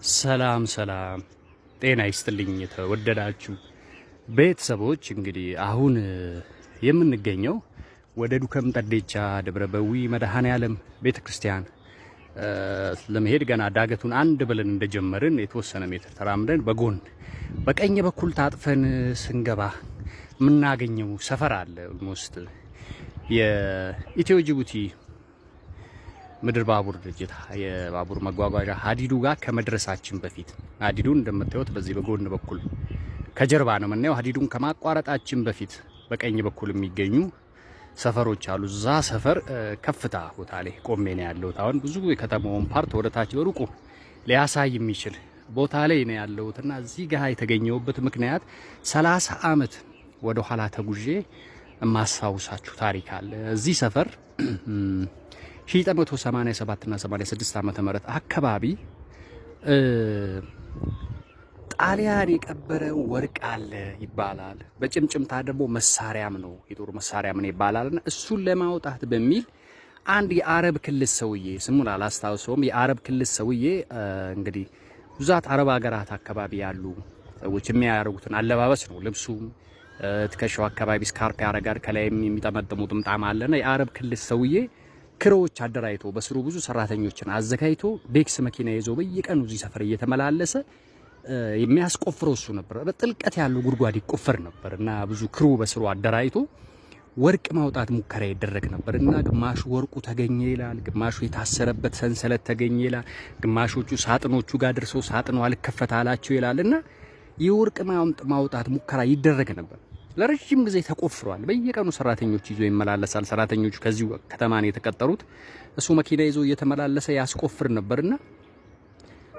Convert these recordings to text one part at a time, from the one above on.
ሰላም ሰላም፣ ጤና ይስጥልኝ የተወደዳችሁ ቤተሰቦች። እንግዲህ አሁን የምንገኘው ወደ ዱከም ጠዴቻ ደብረ በዊ መድኃኔ ዓለም ቤተክርስቲያን ለመሄድ ገና ዳገቱን አንድ ብለን እንደጀመርን የተወሰነ ሜትር ተራምደን በጎን በቀኝ በኩል ታጥፈን ስንገባ የምናገኘው ሰፈር አለ። Almost የኢትዮ ጅቡቲ ምድር ባቡር ድርጅት የባቡር መጓጓዣ ሀዲዱ ጋር ከመድረሳችን በፊት፣ ሀዲዱን እንደምታዩት በዚህ በጎን በኩል ከጀርባ ነው የምናየው። ሀዲዱን ከማቋረጣችን በፊት በቀኝ በኩል የሚገኙ ሰፈሮች አሉ። እዛ ሰፈር ከፍታ ቦታ ላይ ቆሜ ነው ያለሁት። አሁን ብዙ የከተማውን part ወደ ታች በሩቁ ሊያሳይ የሚችል ቦታ ላይ ነው ያለሁት እና እዚህ ጋር የተገኘሁበት ምክንያት 30 ዓመት ወደ ኋላ ተጉዤ የማስታውሳችሁ ታሪክ አለ። እዚህ ሰፈር 1987 እና 86 ዓመተ ምህረት አካባቢ ጣሊያን የቀበረው ወርቅ አለ ይባላል። በጭምጭምታ ደግሞ መሳሪያም ነው፣ የጦር መሳሪያም ነው ይባላል። እና እሱን ለማውጣት በሚል አንድ የአረብ ክልል ሰውዬ፣ ስሙን አላስታውሰውም፣ የአረብ ክልል ሰውዬ፣ እንግዲህ ብዛት አረብ ሀገራት አካባቢ ያሉ ሰዎች የሚያደርጉትን አለባበስ ነው። ልብሱም ትከሻው አካባቢ scarf ያደርጋል፣ ከላይም የሚጠመጥሙ ጥምጣም አለና የአረብ ክልል ሰውዬ crew ዎች አደራጅቶ፣ በስሩ ብዙ ሰራተኞችን አዘጋጅቶ፣ ቤክስ መኪና ይዞ በየቀኑ እዚህ ሰፈር እየተመላለሰ የሚያስቆፍረው እሱ ነበር። በጥልቀት ያለው ጉድጓድ ይቆፈር ነበር እና ብዙ crew በስሩ አደራጅቶ ወርቅ ማውጣት ሙከራ ይደረግ ነበር እና ግማሹ ወርቁ ተገኘ ይላል፣ ግማሹ የታሰረበት ሰንሰለት ተገኘ ይላል፣ ግማሾቹ ሳጥኖቹ ጋር ደርሰው ሳጥኑ አልከፈት አላቸው ይላል እና የወርቅ ማውጣት ሙከራ ይደረግ ነበር። ለረጅም ጊዜ ተቆፍሯል። በየቀኑ ሰራተኞች ይዞ ይመላለሳል። ሰራተኞቹ ከዚሁ ከተማ ነው የተቀጠሩት። እሱ መኪና ይዞ እየተመላለሰ ያስቆፍር ነበርና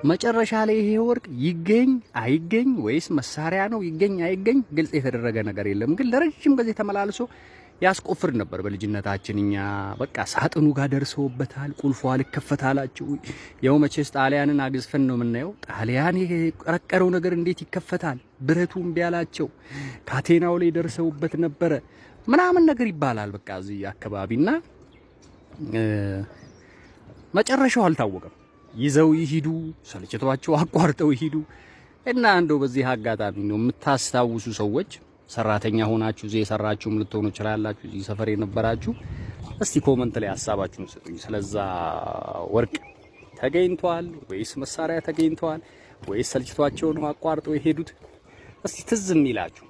መጨረሻ ላይ ይሄ ወርቅ ይገኝ አይገኝ ወይስ መሳሪያ ነው ይገኝ አይገኝ ግልጽ የተደረገ ነገር የለም። ግን ለረጅም ጊዜ ተመላልሶ ያስቆፍር ነበር። በልጅነታችን እኛ በቃ ሳጥኑ ጋር ደርሰውበታል፣ ቁልፉ አልከፈት አላቸው። ያው መቼስ ጣሊያንን አግዝፈን ነው የምናየው። ጣሊያን የቀረቀረው ነገር እንዴት ይከፈታል? ብረቱ እምቢ አላቸው። ካቴናው ላይ ደርሰውበት ነበረ ምናምን ነገር ይባላል። በቃ እዚህ አካባቢና መጨረሻው አልታወቀም። ይዘው ይሂዱ፣ ሰልችቷቸው አቋርጠው ይሂዱ እና እንደው በዚህ አጋጣሚ ነው የምታስታውሱ ሰዎች፣ ሰራተኛ ሆናችሁ እዚህ የሰራችሁም ልትሆኑ ይችላላችሁ፣ እዚህ ሰፈር የነበራችሁ፣ እስቲ comment ላይ ሀሳባችሁን ስጡኝ። ስለዛ ወርቅ ተገኝቷል ወይስ መሳሪያ ተገኝቷል ወይስ ሰልችቷቸው ነው አቋርጠው የሄዱት? እስቲ ትዝ የሚላችሁ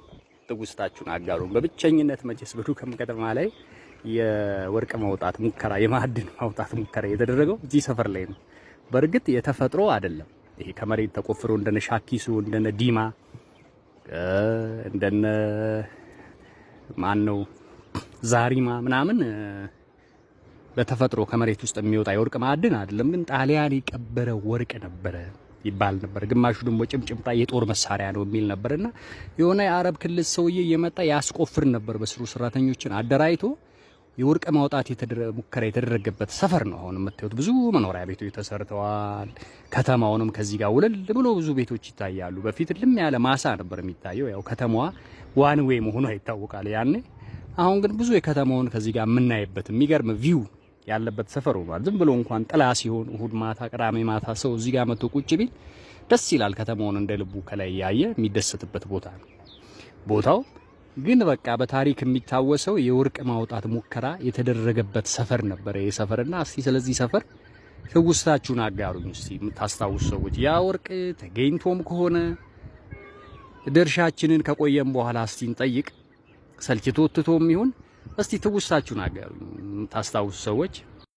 ትውስታችሁን አጋሩን። በብቸኝነት መቼስ በዱከም ከተማ ላይ የወርቅ ማውጣት ሙከራ፣ የማዕድን ማውጣት ሙከራ የተደረገው እዚህ ሰፈር ላይ ነው። በእርግጥ የተፈጥሮ አይደለም። ይሄ ከመሬት ተቆፍሮ እንደነ ሻኪሶ፣ እንደነ ዲማ፣ እንደነ ማን ነው ዛሪማ ምናምን በተፈጥሮ ከመሬት ውስጥ የሚወጣ የወርቅ ማዕድን አይደለም። ግን ጣሊያን የቀበረ ወርቅ ነበረ ይባል ነበር። ግማሹ ደግሞ ጭምጭምታ የጦር መሳሪያ ነው የሚል ነበርና የሆነ የአረብ ክልል ሰውዬ እየመጣ ያስቆፍር ነበር። በስሩ ሰራተኞችን አደራጅቶ የወርቅ ማውጣት ሙከራ የተደረገበት ሰፈር ነው። አሁን የምታዩት ብዙ መኖሪያ ቤቶች ተሰርተዋል። ከተማውንም ከዚህ ጋር ውልል ብሎ ብዙ ቤቶች ይታያሉ። በፊት ልም ያለ ማሳ ነበር የሚታየው። ያው ከተማዋ one way መሆኗ ይታወቃል ያኔ። አሁን ግን ብዙ የከተማውን ከዚህ ጋር የምናይበት የሚገርም view ያለበት ሰፈር ሆኗል። ዝም ብሎ እንኳን ጥላ ሲሆን እሁድ ማታ፣ ቅዳሜ ማታ ሰው እዚህ ጋር መጥቶ ቁጭ ቢል ደስ ይላል። ከተማውን እንደ ልቡ ከላይ ያየ የሚደሰትበት ቦታ ነው ቦታው። ግን በቃ በታሪክ የሚታወሰው የወርቅ ማውጣት ሙከራ የተደረገበት ሰፈር ነበረ ይህ ሰፈርና እስቲ ስለዚህ ሰፈር ትውስታችሁን አጋሩኝ። እስቲ የምታስታውሱ ሰዎች ያ ወርቅ ተገኝቶም ከሆነ ድርሻችንን ከቆየም በኋላ እስቲ እንጠይቅ። ሰልችቶ ትቶም ይሁን እስቲ ትውስታችሁን አጋሩኝ የምታስታውሱ ሰዎች።